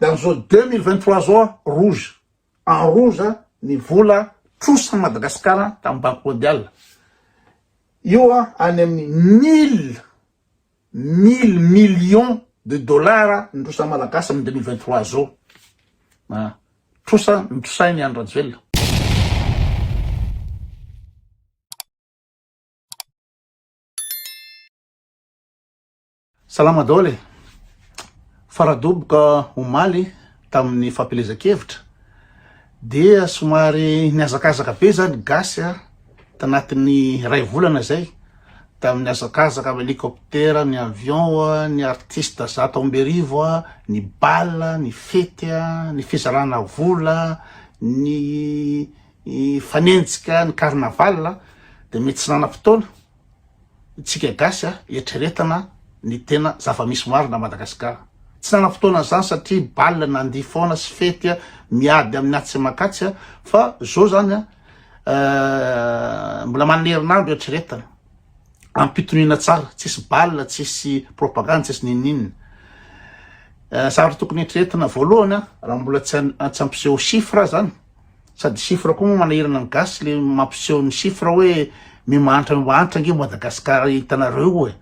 De am'zao 2023 zao a, rouge, en rouge ny vola trosan'i Madagasikara tamin'ny Banque mondiale. Io a any amin'ny mille, mille millions de dollars ny trosan'ny Malagasy amin'ny 2023 zao. Ah, trosa notrosain'i Andry Rajoelina. Salama daholo e! Faradoboka omaly tamin'ny fampielezan-kevitra dia somary nihazakazaka be zany gasy a, tanatin'ny iray volana zay, tamin'ny hazakazaka amin'ny hélicoptère, ny avion, ny artiste 1100, ny bal, ny fety, ny fizarana vola, ny fanenjika, ny carnaval dia mety tsy nanam-potoana. Tsika gasy a, eritreretana ny tena zava-misy marina à Madagascar. Tsy nanam-potoana an'izany satria bal nandihy foana sy fety a, miady amin'ny atsy sy aman-katsy a, fa zao zany a, mbola manana herinandro eritreretana, am-pitoniana tsara, tsisy bal, tsisy propagande, tsisy n'inon'inona. Zavatra tokony eritreretina voalohany a, raha mbola tsy tsy hampiseho chiffre zany, Sady chiffre koa moa manahirana ny gasy le mampiseho ny chiffre hoe mimahantra mimahantra ange Madagascar hitanareo io e!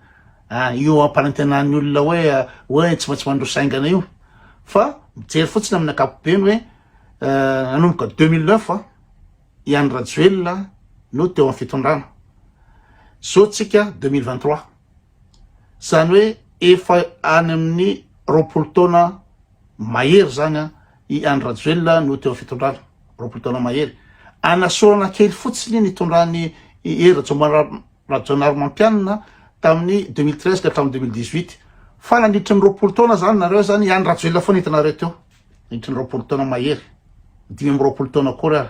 Ah io ampanantenan'ny olona hoe hoe tsy maintsy mandroso haingana io fa mijery fotsiny amin'ny ankapobeny hoe nanomboka 2009 i Andry Rajoelina no teo amin'ny fitondrana zao tsika 2023 zany hoe efa any amin'ny 20 taona mahery zany an I Andry Rajoelina no teo fitondrana, 20 taona mahery. Anasorana kely fotsiny nitondran'i Hery Rajaonarimampianina tamin'ny 2013 ka hatramin'ny 2018. Fa nandritry ny 20 taona zany nareo zany i Andry Rajoelina foana hitanareo teo. Nandritry ny 20 taona mahery. 25 taona akory ary.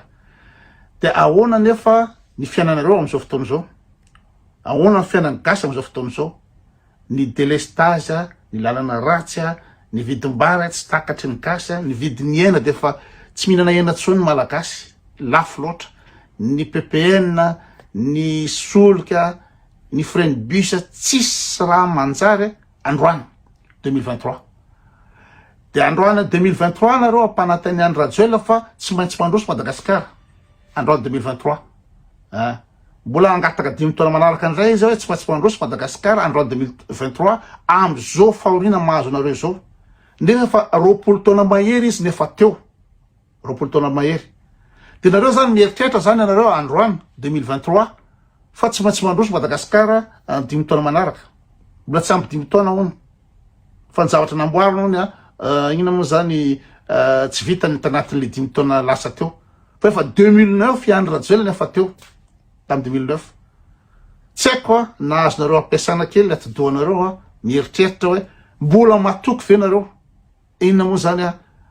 Dia ahoana nefa ny fiainanareo amin'izao fotoana izao? Ahoana ny fiainan'ny gasy amin'izao fotoana izao? ny delestazy, ny lalana ratsy, ny vidim-bary tsy takatry ny gasy, ny vidin'ny hena dia efa tsy mihinana hena intsony ny malagasy, lafo loatra, ny ppn, ny solika, ny frais ny bus, tsisy raha manjary androany 2023. Dia androany 2023 nareo ampananten'i Andry Rajoelina fa tsy maintsy mandroso Madagasikara androany 2023. Ah. Mbola hangataka dimy taona manaraka indray izy hoe tsy maintsy mandroso Madagascar androany 2023 amzao fahoriana mahazo anareo zao nefa efa 20 taona mahery izy nefa teo 20 taona mahery de nareo zany mieritreritra zany ianareo androany 2023 fa tsy maintsy mandroso Madagascar dimy taona manaraka mbola tsy ampy dimy taona hono fa ny zavatra namboarina hono a inona moa zany tsy vitany tanatin'le dimy taona lasa teo Fa efa 2009 i Andry Rajoelina efa teo tamin'ny 2009. Tsy haiko a na azonareo ampiasana kely ny atidohanareo a mieritreritra hoe mbola matoky ve nareo? Inona moa zany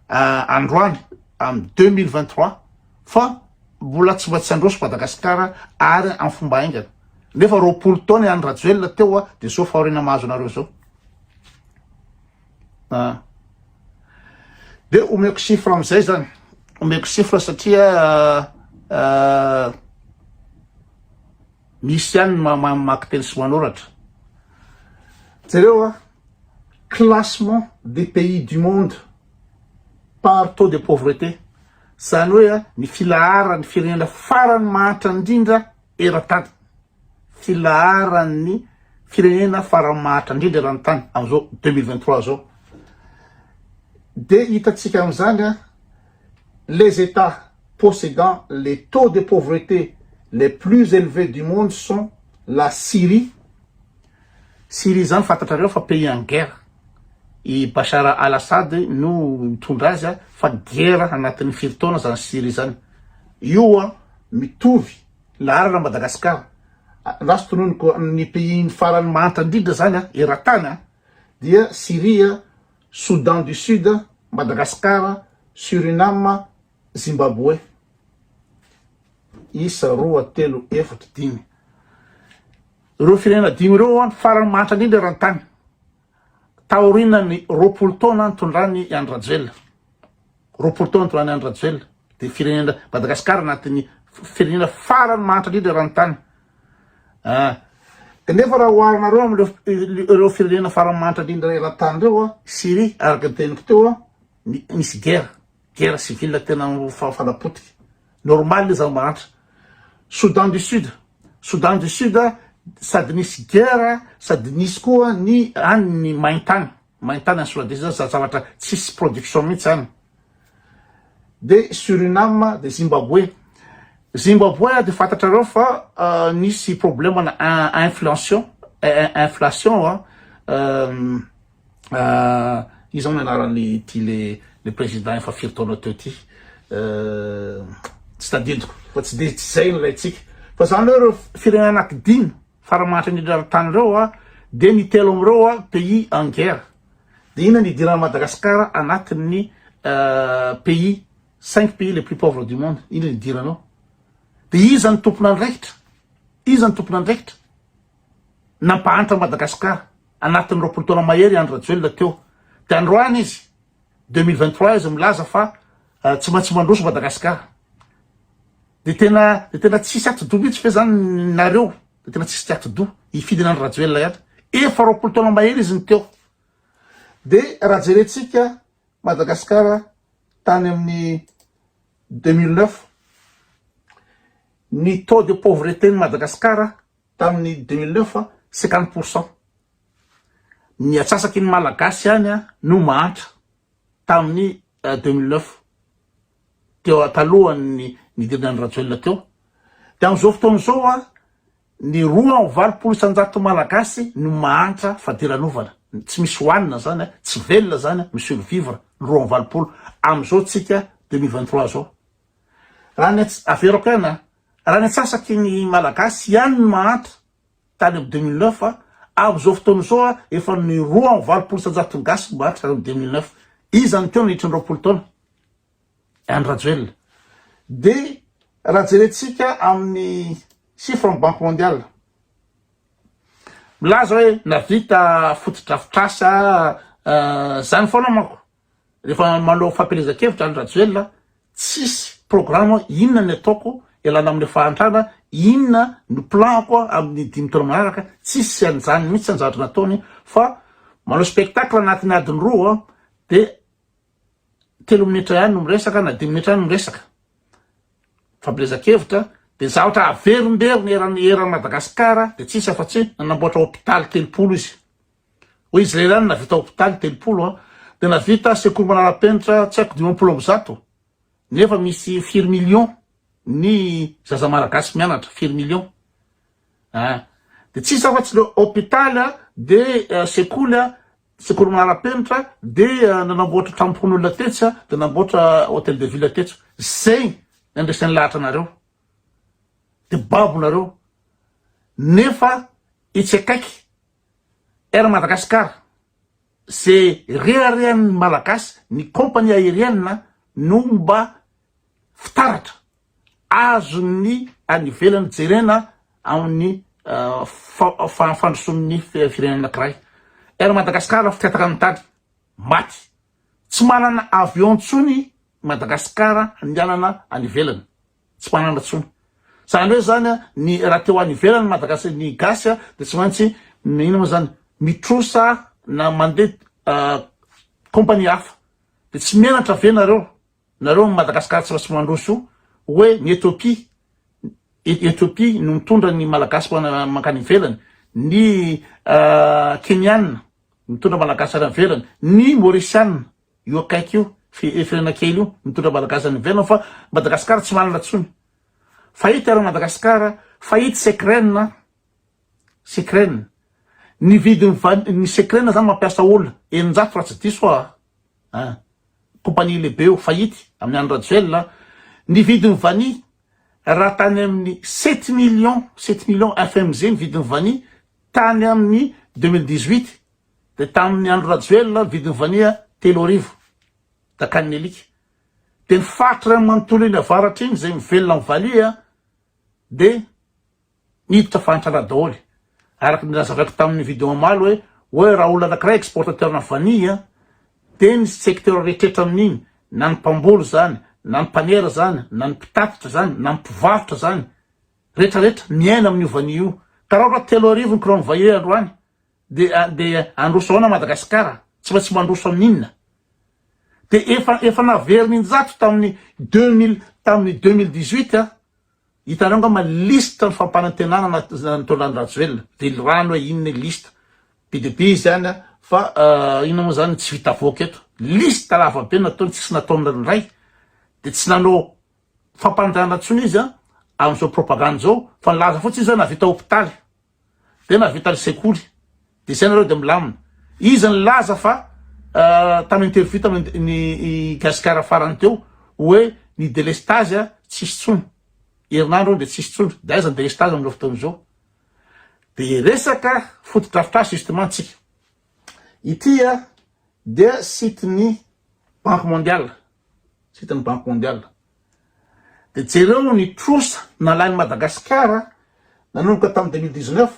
a androany amin'ny 2023 fa mbola tsy mba tsy handroso Madagasikara ary amin'ny fomba haingana. Nefa 20 taona i Andry Rajoelina teo a de zao fahoriana mahazo anareo zao. Ah. De omeko chiffre amizay zany, omeko chiffre satria uh, misy ihany ny mamaky teny sy manoratra. Jereo a, classement des pays du monde par taux de pauvreté, zany hoe a ny filaharan'ny firenena farany mahantra indrindra eran-tany. filaharan'ny firenena farany mahantra indrindra eran-tany amin'izao 2023 zao. De hitantsika amin'izany a, les Etats possédant les taux de pauvreté les plus élevés du monde sont la Syrie, Syrie zany fantatrareo fa pays en guerre, i Bachar al-Assad no mitondra azy a, fa guerre anatin'ny firy taona zany Syrie zany, io a mitovy Laharana Madagascar. Last tononiko ny pays ny farany mahantra indrindra zany a eran-tany a dia Syrie, Soudan du Sud, Madagascar, Suriname, Zimbabwe. Isa, roa, telo, efatra, dimy. Ireo firenena dimy ireo an farany mahantra indrindra eran-tany. Taorian'ny 20 taona nitondrany i Andry Rajoelina. 20 taona nitondrany Andry Rajoelina. Dia firenena Madagascar anatin'ny firenena farany mahantra indrindra eran-tany. Ah. Kanefa raha oharinareo amin'ireo ireo firenena farany mahantra indrindra eran-tany ireo, Syrie, araka ny teniko teo, Misy guerre, guerre civile tena fanapotika. Normal izy mahantra. Soudan du Sud, Soudan du Sud sady nisy guerre sady nisy koa ny any ny maintany, maintany any Soudan du Sud zany zavatra tsisy production mihitsy any. De Suriname, de Zimbabwe. Zimbabwe de fantatrareo fa nisy problème na inflation, inflation Iza moa ny anaran'ny ity le le président efa firy taona teo ty? Tsy tadidiko fa tsy de tsy zay no ilaintsika. Fa zany hoe ireo firenena anaky dimy fara mahantra indrindra eran-tany ireo a, de ny telo amin'ireo a pays en guerre. De inona ny idiran'i Madagasikara anatin'ny pays cinq pays les plus pauvres du monde? Inona ny idirana ao? De iza no tompon'andraikitra? Iza no tompon'andraikitra? Nampahantra Madagasikara anatin'ny 20 taona mahery i Andry Rajoelina teo. Dia androany izy, 2023 izy milaza fa tsy maintsy mandroso Madagasikara. Dia tena dia tena tsisy atidoha mihitsy ve zany nareo? Dia tena tsisy atidoha hifidy an'i Andry Rajoelina ihany. Efa 20 taona mahery izy no teo. Dia raha jerentsika Madagasikara tany amin'ny 2009, ny taux de pauvreté-n'i Madagasikara tamin'ny 2009, 50%. Ny atsasaky ny Malagasy ihany no mahantra tamin'ny 2009, teo talohan'ny nidiran'i Andry Rajoelina teo. Dia amin'izao fotoana izao, ny 82% Malagasy no mahantra fadiranovana. Tsy misy hohanina zany, tsy velona zany, mi-survivre ny 82 amin'izao tsika 2023 zao. Raha ny averiko ihany, raha ny atsasaky ny Malagasy ihany no mahantra tany amin'ny 2009, amin'izao fotoana izao efa ny 82% ny gasy no mahantra tany amin'ny 2009. Iza no teo nandritra ny 20 taona? Andry Rajoelina. Dia raha jerentsika amin'ny chiffre amin'ny Banque mondiale, milaza hoe navita fotodrafitrasa zany foana manko rehefa manao fampielezan-kevitra Andry Rajoelina, tsisy programme inona ny ataoko ialana amin'ny fahantrana, inona no plan-ko amin'ny dimy taona manaraka, tsisy an'izany mihitsy ny zavatra nataony fa manao spectacle anatin'ny adiny roa dia telo minitra ihany no miresaka na dimy minitra ihany no miresaka fampielezan-kevitra dia zavatra averimberina eran'ny eran'i Madagasikara dia tsisy afa-tsy nanamboatra hopitaly 30 izy. Hoy izy irery ihany nahavita hopitaly 30 an, dia nahavita sekoly manara-penitra tsy haiko 150 nefa misy firy millions ny zaza malagasy mianatra, firy millions an. Dia tsisy afa-tsy le hopitaly dia sekoly Sekoly manara-penitra dia nanamboatra tranopon'olona tetsy dia namboatra hotel de ville tetsy. Zay ny andresen'ny lahatra anareo. Dia babo nareo. Nefa etsy akaiky Air Madagascar ze reharehan'ny Malagasy ny compagnie aérienne no mba fitaratra azon'ny any ivelany jerena amin'ny fandrosoan'ny firenena anankiray. Air Madagascar fitetaka ny tany, maty. Tsy manana avion intsony Madagascar handehanana any ivelany. Tsy manana intsony. Zany hoe zany ny raha te ho any ivelany Madagascar ny gasy dia tsy maintsy inona moa zany mitrosa na mandeha compagnie hafa. Dia tsy menatra ve nareo? Nareo am Madagascar tsy maintsy mandroso io hoe ny Ethiopie Ethiopie no mitondra ny Malagasy mankany ivelany, ny Keniana mitondra Malagasy any ivelany, ny Mauritiana io akaiky io firenena kely io mitondra Malagasy any ivelany fa Madagascar tsy manana tsony. Fahita eran'i Madagascar, fahita Secren, Secren. Ny vidin'ny ny Secren zany mampiasa olona 600 raha tsy diso aho a. Compagnie lehibe io fahity amin'ny Andry Rajoelina, ny vidin'ny vanille raha tany amin'ny sept millions, sept millions FMG ny vidin'ny vanille tany amin'ny 2018 dia tamin'ny Andry Rajoelina ny vidin'ny vanille 3000 dakan'ny alika. Dia ny faritra iray manontolo iny avaratra iny izay mivelona amin'ny vanille dia Niditra fahantrana daholo. Araka ny nazavaiko tamin'ny video omaly hoe hoe raha olona anakiray exportateur na vanille dia ny secteur rehetrretra amin'iny na ny mpamboly zany na ny mpanera zany na ny mpitatitra zany na ny mpivarotra zany retraretra miaina amin'io vanille io. Ka raha ohatra 3000 ny kilon'ny vanille androany dia dia handroso ahoana Madagasikara? Tsy maintsy mandroso amin'inona? De efa efa naveriny injato tamin'ny 2000 tamin'ny 2018 a, hitanareo angamba liste ny fampanantenana nataon'i Rajoelina, velirano hoe inona liste, be dia be izy any a, fa inona moa zany tsy vita avoaka eto, liste lava be nataony tsisy nataony indray, de tsy nanao fampanantenana intsony izy a amin'izao propagande zao fa nilaza fotsiny izy hoe nahavita hopitaly. de nahavita ny sekoly de zay nareo de milamina. Izy nilaza fa tamin'ny interview tamin'ny Gasikara farany teo hoe ny delestazy tsisy tsony, herinandro de tsisy tsony, de aiza ny delestazy amin'izao fotoana izao? De resaka fotodrafitrasa justement tsika. Ity dia site ny banque mondiale, site ny banque mondiale. De jereo ny trosa nalain'i Madagasikara nanomboka tamin'ny 2019,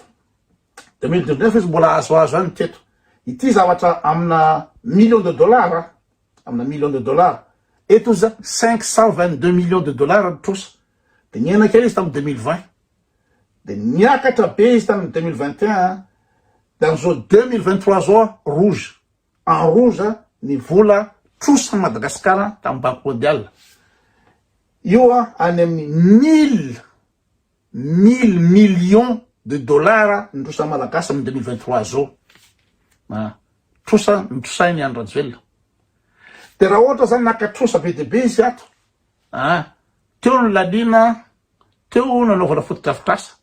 2019 izy mbola azoazo ihany teto. Ity zavatra amina millions de dollars, amina millions de dollars. Eto izy 522 millions de dollars ny trosa. De nihena kely izy tamin'ny 2020. De niakatra be izy tamin'ny 2021, de amin'izao 2023 zao rouge. En rouge ny vola trosan'i Madagasikara tamin'ny banque mondiale. Io any amin'ny mille mille millions de dollars ny trosan'ny Malagasy amin'ny 2023 zao. Trosa notrosain'i Andry Rajoelina. De raha ohatra zany naka trosa be dia be izy ato, teo ny laliana, teo nanaovana fotodrafitrasa.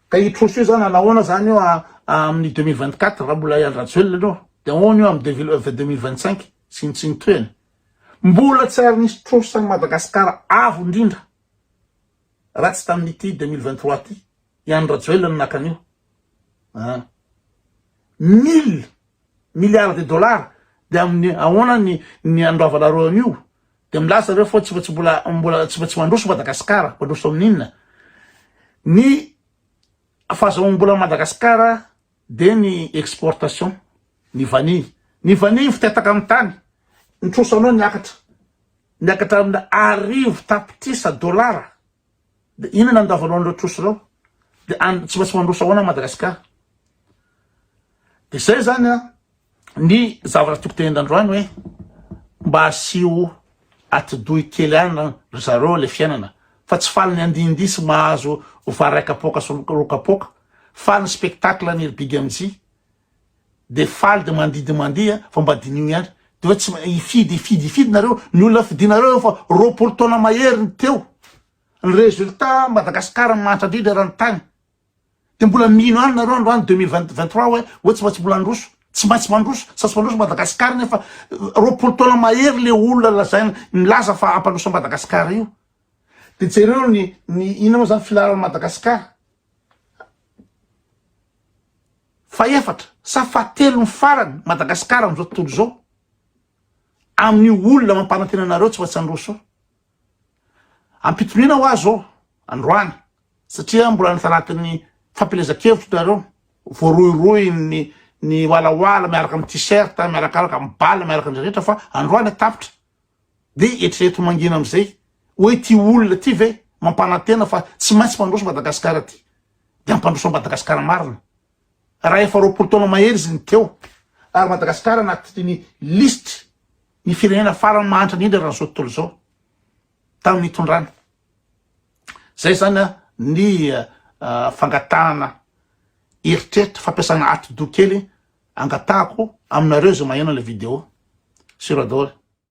Ka io trosa io zany anahoana zany io amin'ny 2024 raha mbola i Andry Rajoelina aloha de ahoana io amin'ny 2025 sy ny sy ny tohiny. Mbola tsy ary nisy trosa an'i Madagasikara avo indrindra raha tsy tamin'ity 2023 ity. I Andry Rajoelina no naka an'io. Ah. Mille milliards de dollars de amin'ny ahoana ny ny andoavanareo an'io? De milaza zareo fa tsy tsy mbola mbola tsy tsy mandroso Madagasikara, mandroso amin'inona? Ny fahazahoam-bola Madagasikara de ny exportation, ny vanille. Ny vanille fitetaka amin'ny tany, ny trosanao niakatra, niakatra amina arivo tapitrisa dolara. De inona nandavanao an'ireo trosa ireo? De any tsy maintsy mandroso ahoana Madagasikara? De zay zany an. Ny zavatra tiako tenenina androany hoe mba asio atidohy kely any ry zareo le fiainana fa tsy faly ny andihindihy sy mahazo vary iray kapoaka sy roa kapoaka faly ny spectacle ny ry big MJ de faly de mandihy de mandihy fa mba diniho ihany de hoe tsy hifidy hifidy hifidy nareo ny olona fidinareo efa 20 taona mahery ny teo ny résultat Madagascar mahantra indrindra eran'ny tany. De mbola mino ihany nareo androany 2023 hoe hoe tsy maintsy mbola handroso, tsy maintsy mandroso, sa tsy mandroso Madagascar nefa 20 taona mahery le olona lazaina milaza fa hampandroso an'i Madagascar io. De jereo ny ny inona moa zany filaharan'i Madagascar. Fahefatra sa fahatelo ny farany Madagascar amin'izao tontolo izao. Amin'io olona mampanantena anareo tsy maintsy handroso io. Ampitoniana hoa zao androany satria mbola any anatin'ny fampielezan-kevitra nareo, voarohirohin'ny ny walawala miaraka amin'ny t-shirt, miarakaraka amin'ny bal, miaraka amin'ny rehetra fa androany tapitra de eritrereto mangina amizay hoe ty olona ty ve mampanantena fa tsy maintsy mandroso Madagascar ty de ampandroso an'i Madagascar marina raha efa 20 taona mahery izy ny teo ary Madagascar anatin'ny lisitry ny firenena farany mahantra indrindra eran'izao tontolo izao tamin'ny nitondrany. Zay zany ny fangatahana eritreritra fampiasana atidoha kely angatahako aminareo izay maheno ilay video. Sur daholo.